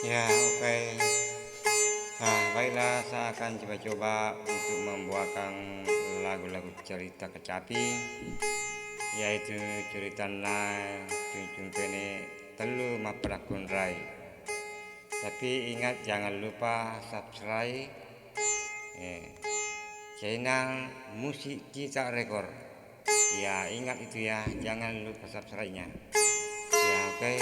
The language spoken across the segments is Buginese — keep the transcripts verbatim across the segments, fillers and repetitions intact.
Ya, oke. Nah, baiklah, saya akan coba-coba untuk membawakan lagu-lagu cerita kecapi, yaitu ceritana Cuncung Pene Tellu Mappadakkunrai. Tapi ingat, jangan lupa subscribe, eh, channel Musik Cita Record. Ya, ingat itu ya, jangan lupa subscribe-nya. Ya, oke.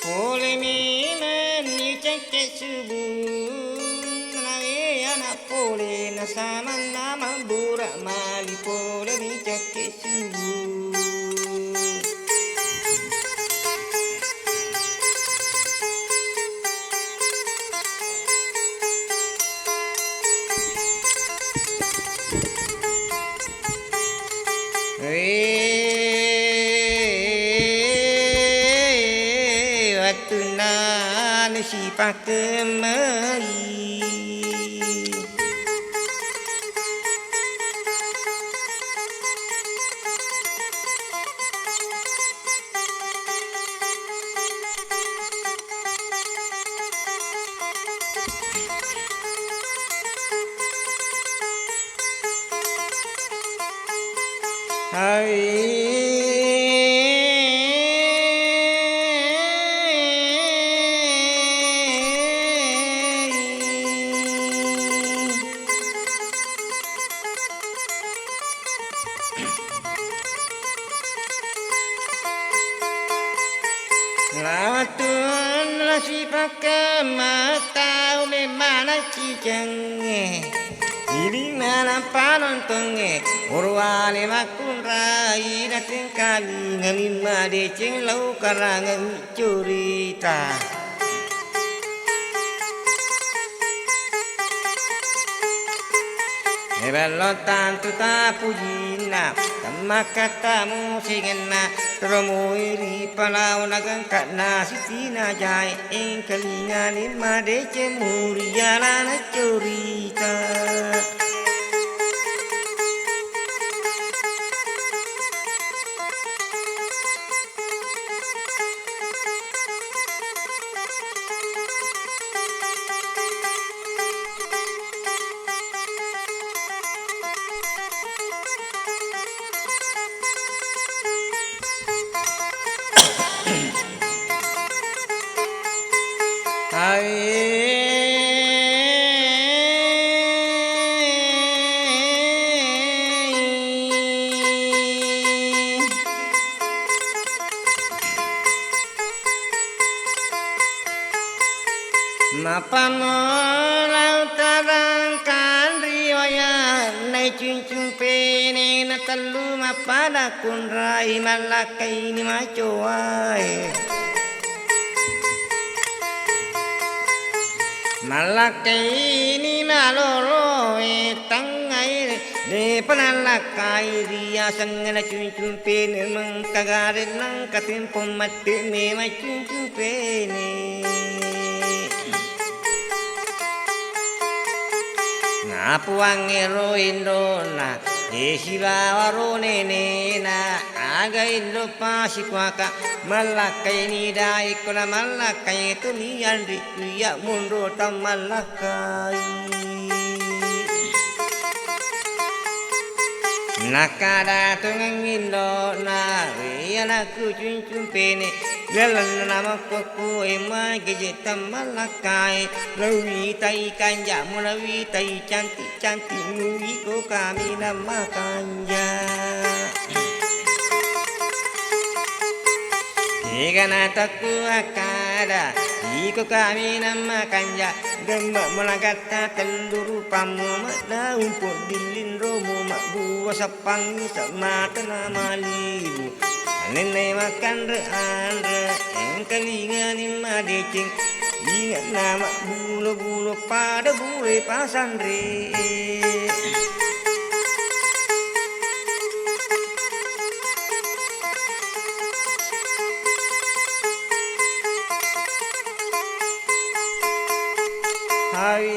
Pole memang ni cengke subuh, nawe anak pole nasamanna mabburak mali pole ni cengke subuh. Eh, wettunna nasipakkemmai. Hai. Lawatunna sipakka mattau memmanang cicengnge, ilinna nappa nontongnge, muruwale makkunrai natengkalinga mimma deceng lau karangeng curita. Mebello tantu tapujinna, temmakkatta musingenna, teromoi ri palaona gengka'na sitina jae, engkalinga limma deceng murialana curita. Mappammula utarangkan riwayat nai cuncung pene na tellu mappada kunrai mallakkaini macowae. Mallakkaini maloloe tangngae, depa nallakkai riasengnge na cuncung pene, mengka gareng nangka tempo mette memang cuncung pene. Napuang ero indona, de sibawa ro nenena, aga indo pasikuaka, mallakkaini daikko na mallakkai tu nianri Iya monro tammallakkai. Nakkada tongeng indona, "Wé anakku cuncung pene, lalenna makkokkoe magi je tammallakkai, nauwitai kanja'mu, nauwitai cantik-cantikmu, iko kaminang makanja." Ega natakku akkada, iko kaminang makanja, gemme'mu nagatta tellu rupammu, maddaung poddilling romu, mabbua sappangngi, sammata namalibu, nennai makkanre-anre, engkalingani madeceng, inge'na mabbulo-bulo pada bue pasanre. Hai.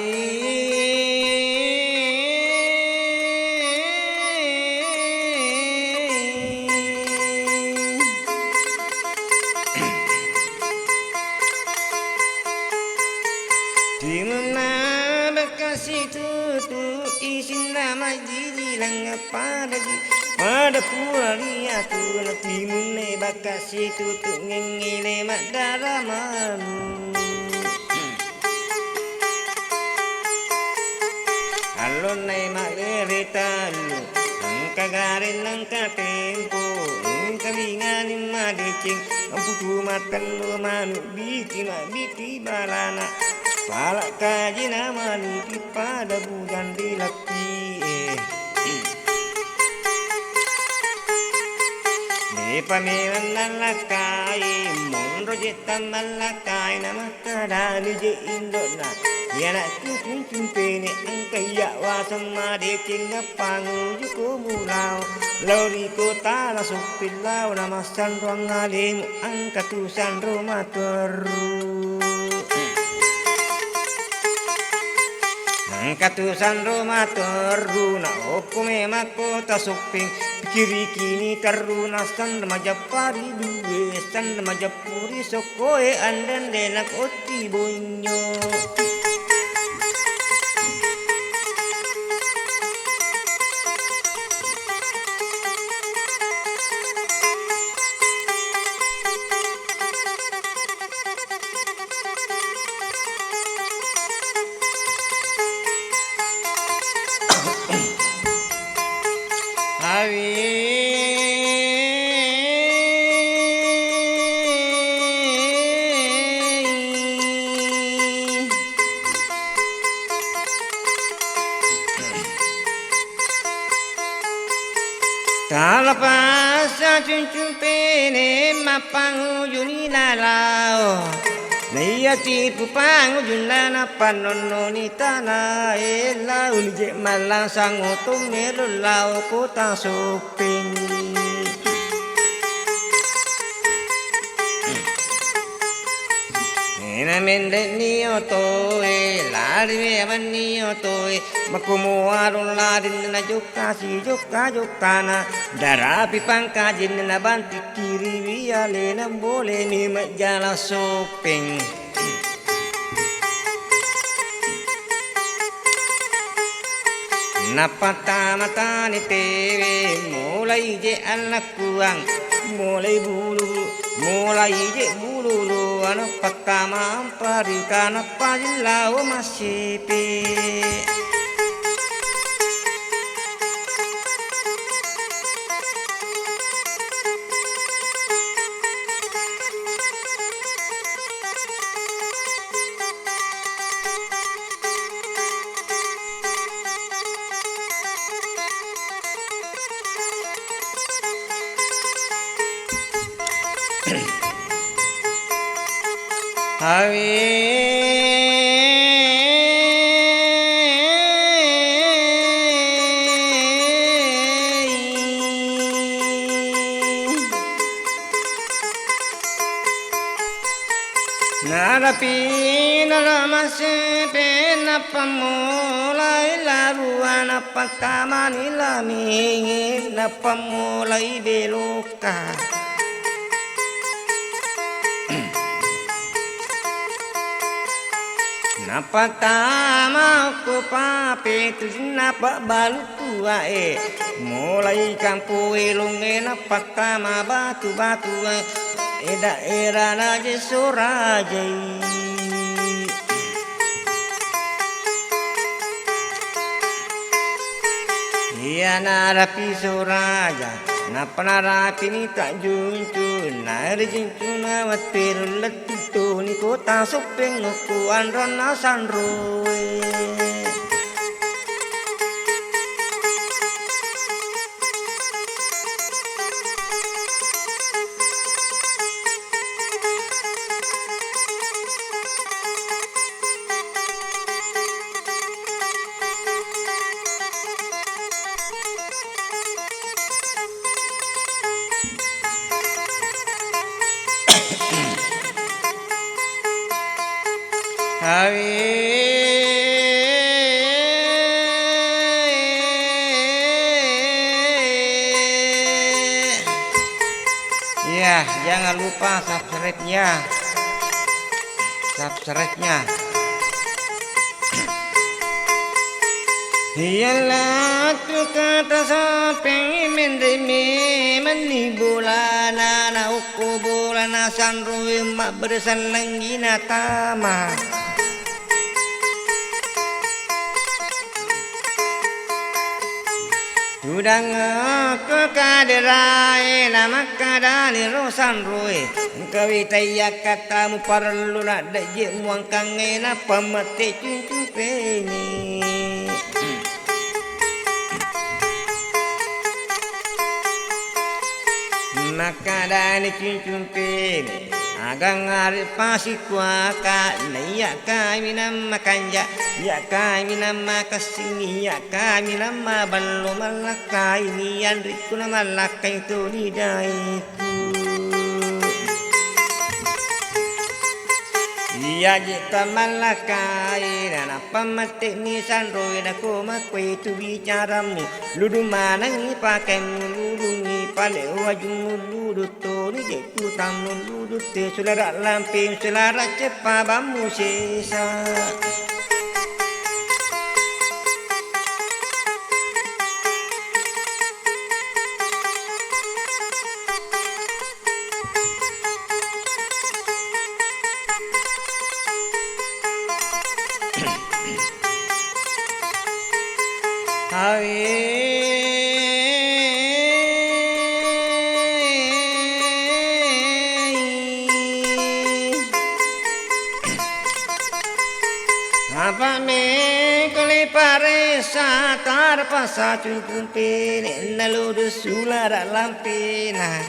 Timunna bekka situtu, isinna majjiji, lengnge padaji, pada pura riatu, na timunna bekka situtu, ngengngine maddara manu. Allonnai maggere tallu, engka gareng nengka tempo, engka bingani madeceng, emputu matello manu, biti mabbiti balana, pala kajina malipi pada bujang ri leppie. Depa memang nallakkai, monro je tammallakkai, nama Kadani je indo'na, "Iyanakku cuncung pene, engka iya waseng madeceng, nappangujuko mulao lao ri kota Nasoppeng lao namassanroang alemu, engka tu sanro matorru." Engka tu sanro matorru, na okko memang kota Soppeng, pikirikini terru, na sanro majeppa ri due, sanro majeppu ri sokkoe, anre-anre na otti bonyo. Awi. Talapasa cuncung pene mappangujuni nalao. Naiya tipu pangujunna napannonnoni tanae, launi je mallangsang oto melo lao kota Soppeng. Ena mende'ni otoe, lari mewanni otoe, makkumo warung larinna jokka sijokka-jokkana, darapi pangkajinna nabantikkiriwi alena boleni majjala Soppeng. Nappattama-tani tewe, mulai je allakkuang, mulai bulu, mulai je bululu, nappattama amparita, nappajillao massipi. Awi. Narapi nala masepe, napammulai larua, napattamani lamengnge, napammulai belokka. Napattama okko pape, tujunna pabbalu tuae. Mulai kampo elongnge, napattama batu-batuae. E daerana Jesso Rajai. Iya narapi Soraja, nappa narapini Tajuncu, narijuncu nawatteru lettu toni kota Soppeng okko anronna sanroe. Awi. Iya, jangan lupa subscribe-nya. Subscribe-nya. Iya lettu kata Soppeng, menre memenni bolana, na okko bolana sanroe, mabbere sellenggi natama. Tudang okko kaderae, namakkadani ro sanroe, engka witai yakkattamu parellu naddeje muangkangnge, nappa mette Cuncung Pene. Makkadani Cuncung Pene, agang are pasi kuaka, naiya kaminang makanja, iya kaminang makessing, iya kaminang maballo, mallakkai ni anrikku, namallakkai toni daeku. Iya je tamallakkai, nanappa mette'ni sanroe, nako makkoi tu bicaramu, ludu manengngi pakemmu, ludungngi pale wajummu, ludu toni je kutammu, ludu te sulara lampe, sulara ceppa bammu sesa. Apa mengkoli paressa, tarpasa Cuncung Pene, naludu sulara lampena.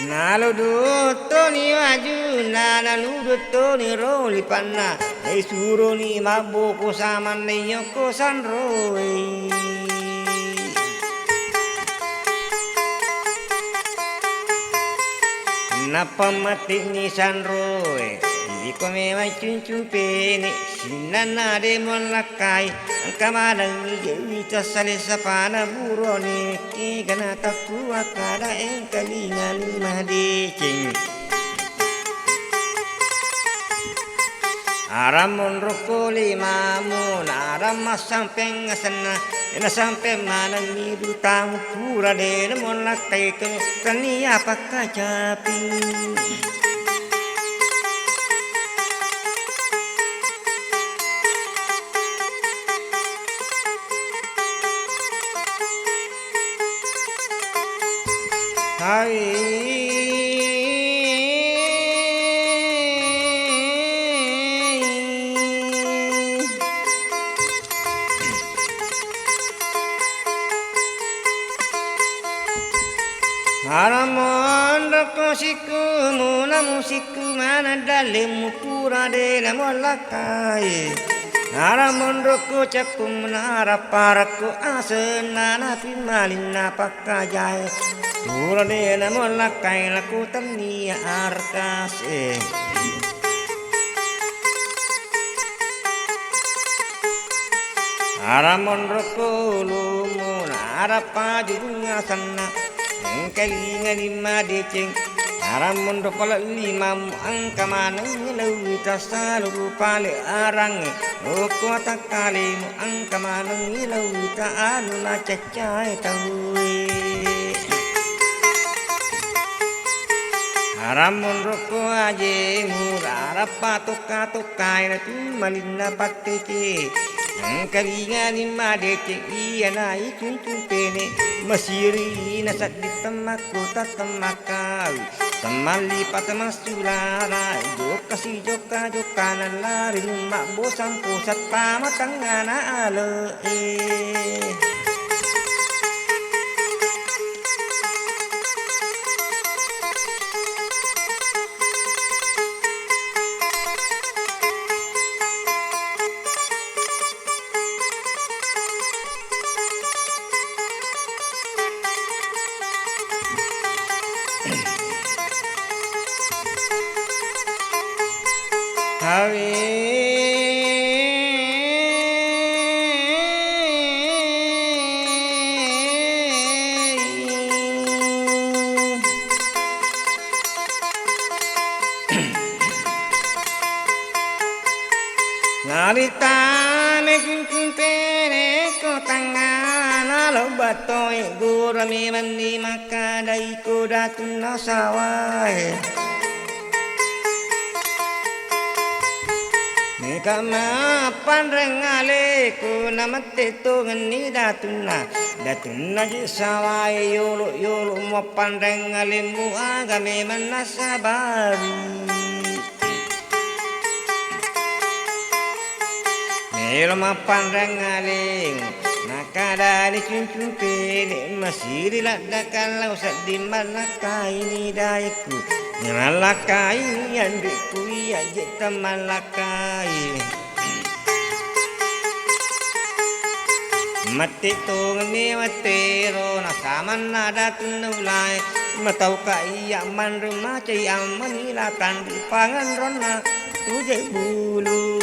Naluduttoni wajunna, naluduttoni rolipanna, naisuroni mabboko samanna iyokko sanroe. Nappa matte'ni sanroe, iko memang Cuncung Pene, sinnanna de muallakkai, engka manengngi je wita sale sapana burone, kegana takkua kada engka lingani madeceng. Arang monrokko limamu, na arang massampeng asenna, nasampeng manenni dutamu pura de namuallakkai ke, tania pakkacaping. Hai. Ara monrokko sikku, muna musikku, mana dalemmu pura de namuallakkai. Ara monrokko cekkumna, ara parakko asenna, napi malinna pakkajae. Tulodena mollakkai lako tennia arkase. Ara monrokko lumuna, ara pajungasanna. Engkalinga lima deceng, ara monro pale limamu, engka manengngi lewita saluru pale arangnge, okko takkalemu, engka manengngi lewita anu nacaccae tauwe. Ara monrokko ajemu, ara patokka-tokkae natu malinna patteke. Engkalingani madeceng iyana icuncu pene, masiri nasedding temmakko tatemmakkawi, temmallipa temmassulara, jokka sijokka-jokka nallari nummabbosa mposa tama tengngana ale'e. Hawi. Naritane cuncung pene ko tangngana, lo batoi gurami mandi makkadai ko datunna sawae. Meka mappanreng aleku namette tongenni datunna. Datunna je sawae yolo-yolo mappanreng alemmu aga memang nasabari. Melo mappanreng aleng, nakkadani cuncung pene, masiri laddakallau sedding mallakkaini daekku. Mallakkaini anrekku iya jetta mallakkai. Matti tongenni mattero nasamanna datunna ulae, matauka iya manre macai ammani la tanri panganronna tuje bulu.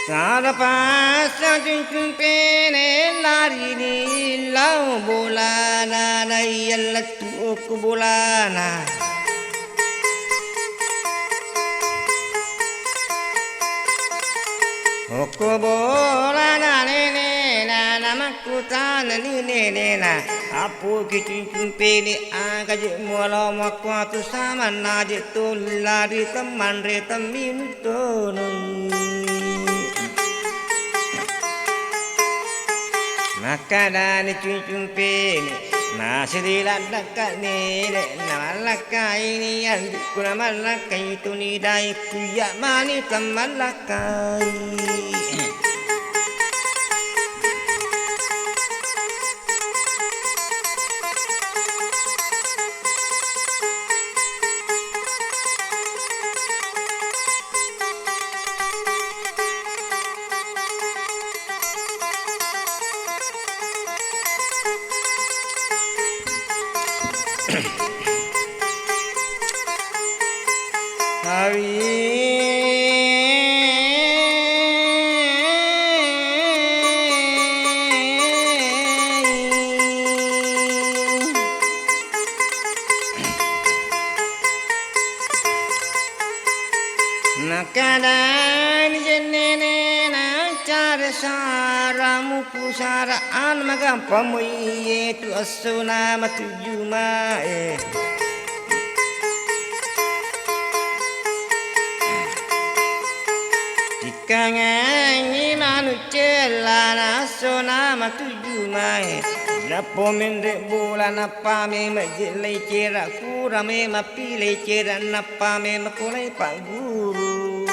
Sada passa cuncung pene larini lao bolana, naiya lettu okko bolana. Okko bolana nenena, namakkutanani nenena, appoki cuncung pene aga je mualo makkuatu samanna je tuli lari temmanre temminuttonoi. Makkedani cuncung pene, masiri laddakka nene, namallakkaini anrikku namallakkai tuni daikku iya mani temmallakkai. Awi. Sara mupu sara anu magampang moi yetu esso nama tujju mae. Tikkangengi manu cellana esso nama tujju mae. Nappo menre bola nappa memang jellai cera kura memang pilai cera nappa memang kulai pagguru.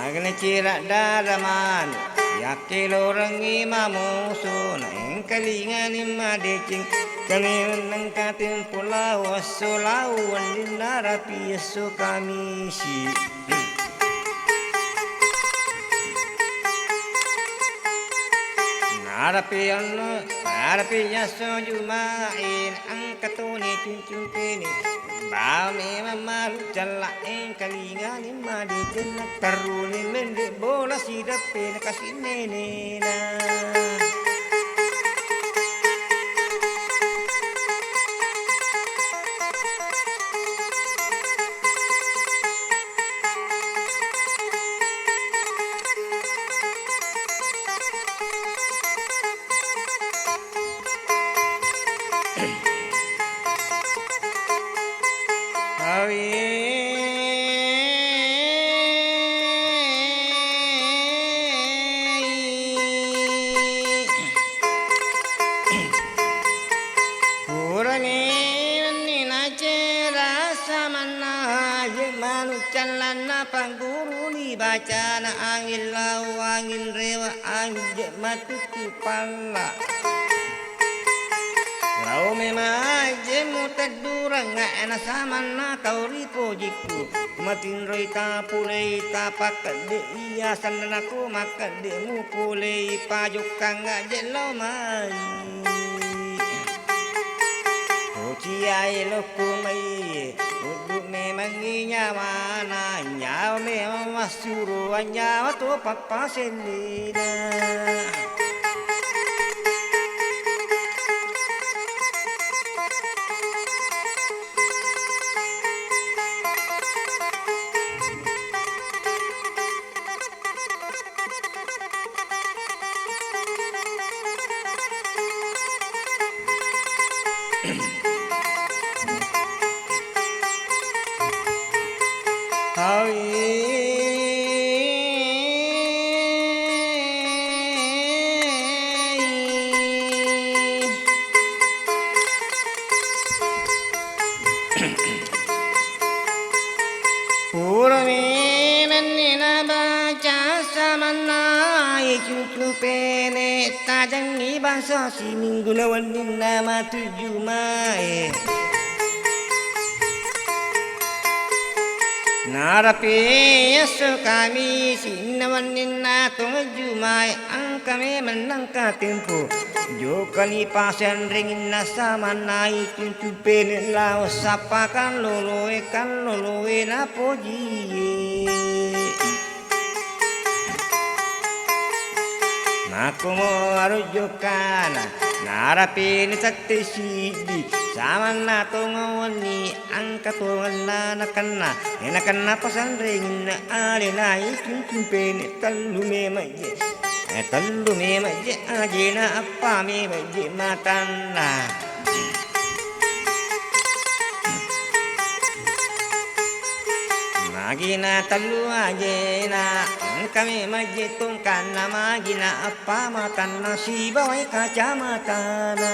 Magana cera dara manu, yakke lorengngi mamoso, naengkalingani madeceng, kami nengka tempo lao esso lao wenninna rapi esso kamisi. Narapi anno, narapi yasso jumae, engka toni cuncung pene. Ba memang malu cella engkalingani made jenna terruni mende bola sideppe na kasi nenena. Awi. Purani wenni nacera samanna je manu callanna pangguruni bacana angin lau angin rewa angin je matu palla. Lau memang ajemu teddureng, eh, nasamanna tau ri pojikku. Matinroi tapulei tapakkedde iya sandanaku makkedde mupulei pajokkang aje lao mai. Kociai lokku mai, uddu memangngi nyawana, nyawa memang massuro, nyawa to pappasellina. Purani nenni nabaca samanna icucu pene tajengngi basa siminggu na wenninna matu jumae. Narapi esso kamisi na wenninna tongeng jumae engka memeng nengka tempo. Jokkani pasenrenginna samanna icucu pene lao sappa kalloloe kalloloe napojie. Makkumo arujjukkana, narapini tette siddi, samanna tongo wenni, engka tongenna nakenna, eh, nakenna pasanrenginna alena icuncung pene tellu memang je, eh, tellu memang je ajena, eppa memang je matanna. Magina tellu ajena, engkami majji tungkanna, magina eppa matanna, sibawai kacamatana.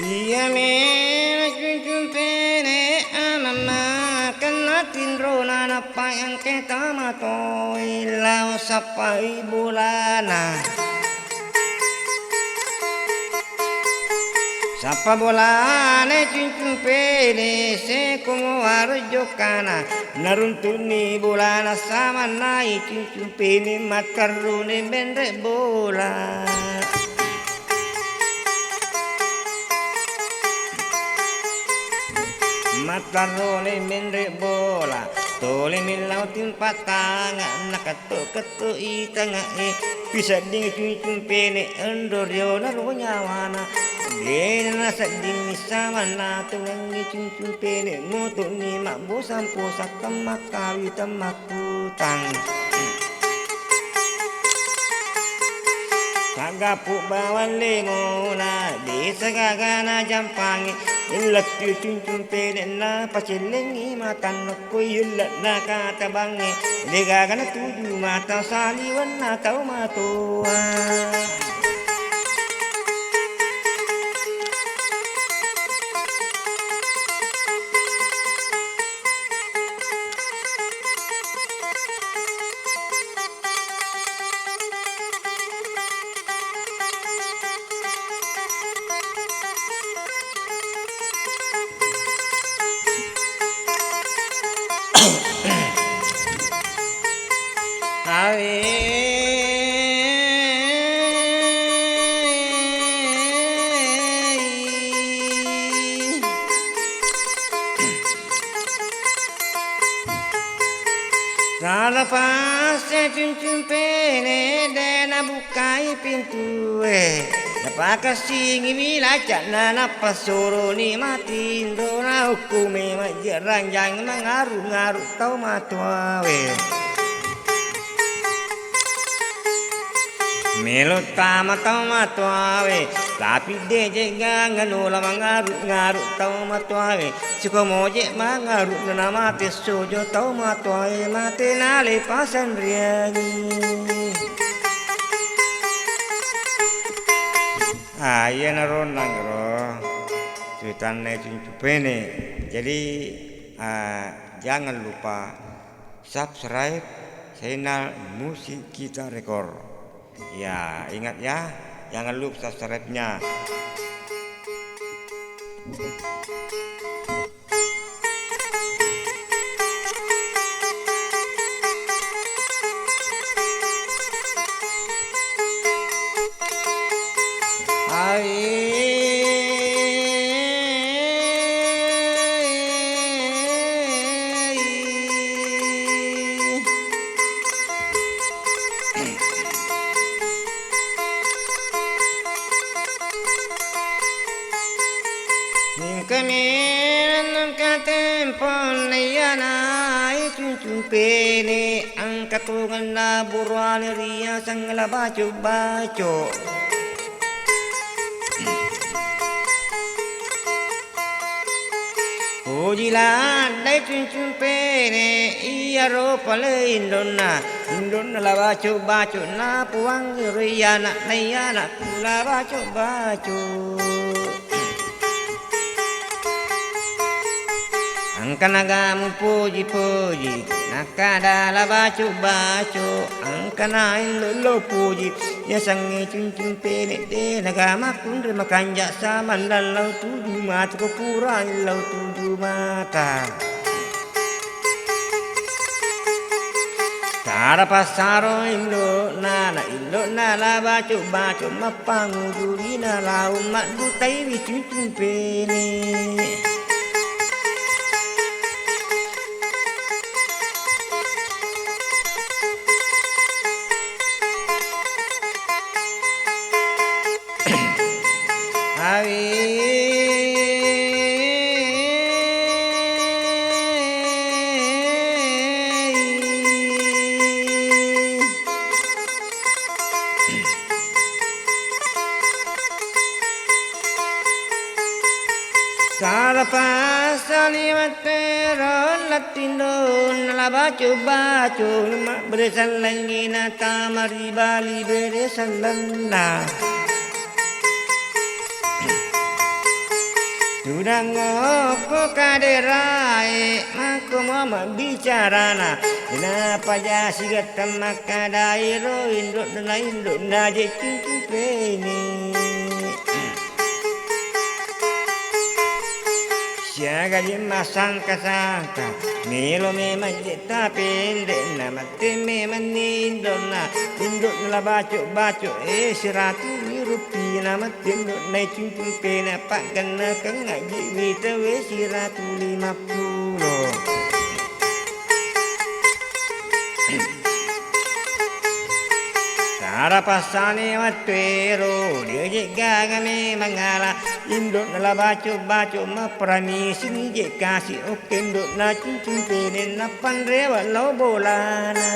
Iya memang cuncung pene amamma kenna tinrona nappa engke tama Toi lao sappai bolana. Sappa bolana Cuncung Pene, seko muaro jokkana. Naruntu'ni bolana samannai Cuncung Pene, mattarruni menre bola. Mattarroni menre bola, tolimi lao timpa tangnga, nakettu-kettu i tangnga e, pisedding Cuncung Pene enro riona ro nyawana. Dena nasedding samanna tungengngi Cuncung Pene, mutu'ni mabbosa-bosa temmakkawi temmak- Putang. Taggappu bawang lemona, desa gagana jampangi, illettu Cuncung Pene na pacellengi matanna koi illetna katabangnge, de gagana tuju mata saliwenna tau matoa. Awe. Nalapase Cuncung Pene, de nabukkai pintue. Napakassingiwi laca'na, napassuruni matinro, naukkume majjie ranjang mangaru-ngaru tau matoawe. Melo tama tau matoawe, tapi de jeggang nula mangaru-ngaru tau matoawe. Siko moje mangaru nana mate sojo tau matoae mate nale pasanriangi. Ah, iyanaro nangro cuitanna Cuncung Pene. Jadi, ah, jangan lupa subscribe channel Musik Kita Record. Ya, ingat ya, jangan lupa subscribe-nya. Ai. Engkani engka temponna iyanai Cuncung Pene, engka tongenna buruane riaseng Labaco-baco. Poji laddai Cuncung Pene, iyaro pale indonna, indonna Labaco-baco, napuang ri ana'na iyana'ku Labaco-baco. Engkanaga mupoji-poji, nakkada Labaco-baco, engkana illo-illo poji, yasengnge Cuncung Pene, de naga makkunrai makanja samang lallau tuju mata, ko pura illau tuju mata. Tara passaro indo'na, na indo'na Labaco-baco, mappangujurina lao maddutaiwi Cuncung Pene. Awi. Sala passani mattero lettindo nala bacu-bacu, mabbere sellengngi natama ri bali bere sellenna. Tudang okko kaderae, makkomo mabbicarana. Inapa jasi gatta makkadairo, indo'na, indo'na je cuncung pene. Siaga je masangka-sangka, melo memang je tapendek, nama Temme manni indo'na, indo'na la baco-baco, eh, siratu rupi nama tendo nai cuncung pena pagganna keng aji wita we siratu lima pulo. Tara passane wattuero, dia je gaga memang ala, indo'na la baco-baco, mapramisi ni je kasi, okke indo'na cuncung pene, napanrewa lao bolana.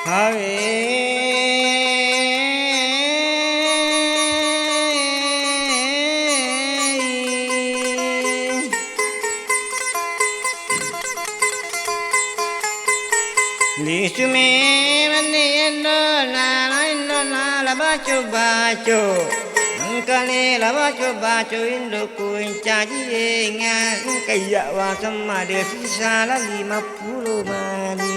Hawe. Lisu memanni endona, endona la baco-baco. Engkani la baco-baco indoku encaji enga, engka iya waseng made sisala lima pulo mani.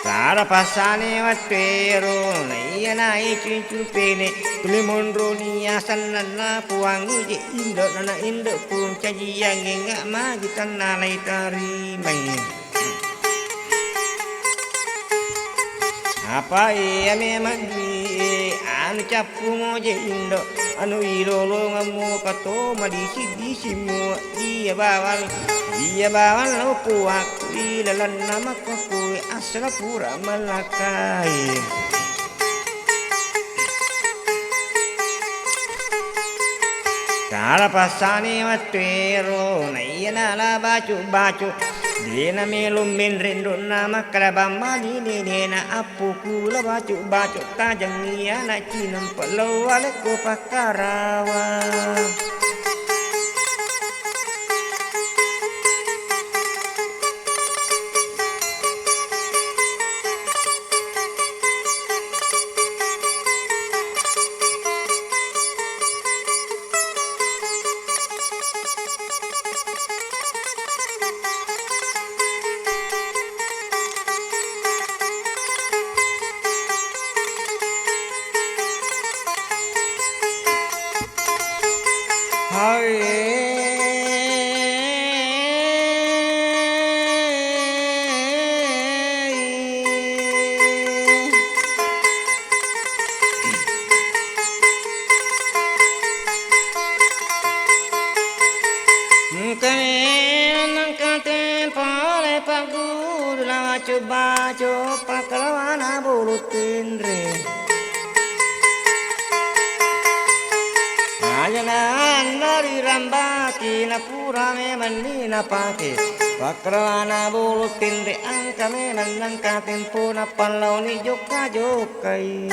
Pada passani wattuero, naiya nai cuncung pene, tuli monroni asannanna puangi je indo nana indo kuncajiang enga magi tanna lai tarimai. Apa iya memang dui e, anu cappu moje indo, anu ilolongemmu kato madisi-disimu iya bawang, iya bawang lo puakku ilalenna makkokku asala pura malakkai. Tala passani wattuero, naiya nala bacu-bacu, dena melo menre ndonna makkada bammani nenena appuku la bacu-bacu tajang iya na cinempelo alekko pakkarawa. Engkani nengka tempo le pagguru la bacu-bacu pakkalawana bulu tinri. Aja nanna rirambaki napura memanni napake pakkalawana bulu tinri, engka memang nengka tempo nappallauni jokka-jokkai.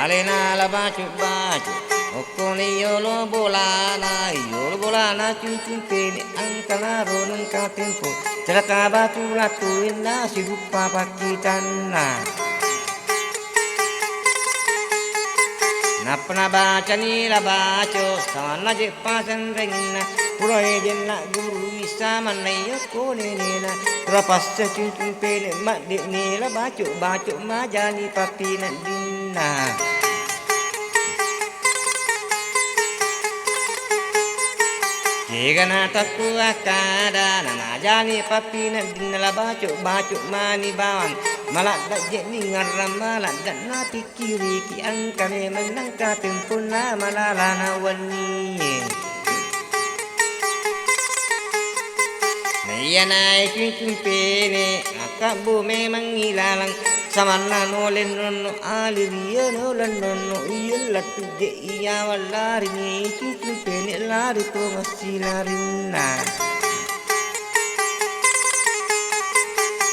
Alena la bacu-bacu, okkoni yolo bolana, yolo bolana cuncung pene, engkana ro nengka tempo, celaka batu latu inna siguppa pakkitanna. Nappa nabacani la baco, samanna je pasenrenginna, pura ejenna guru isa manna iya ko nenena, pura passa cuncung pene madde'ni la baco-baco majani pappineddinna. Ega natakku akkada, namajani pappineddinna la baco-baco mani bawang. Maladda je'ni ngarrang, maladda napikkiriki engka memeng nengka temponna malalana wennie. Naiya nae cuncung pene, akkabbu memeng ilalang. Samanna noleng nonno ali ria noleng nonno iya lettu je iya wallari ni cuncung pene lari tongeng silarinna.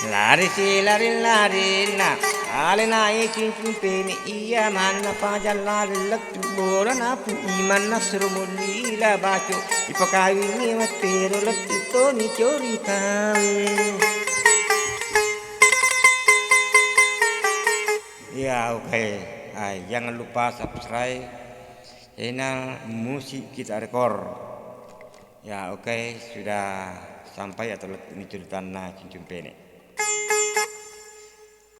Lari silarin-larinna, alena i cuncung pene iya manna pajang lari lettu bola napu imanna suro mulli la baco ipakawingi mattero lettu toni coritawe. Ya, oke. Hai, jangan lupa subscribe channel Musik Kita Rekor. Ya, oke, sudah sampai atau lettu ni curitanna cuncung pene.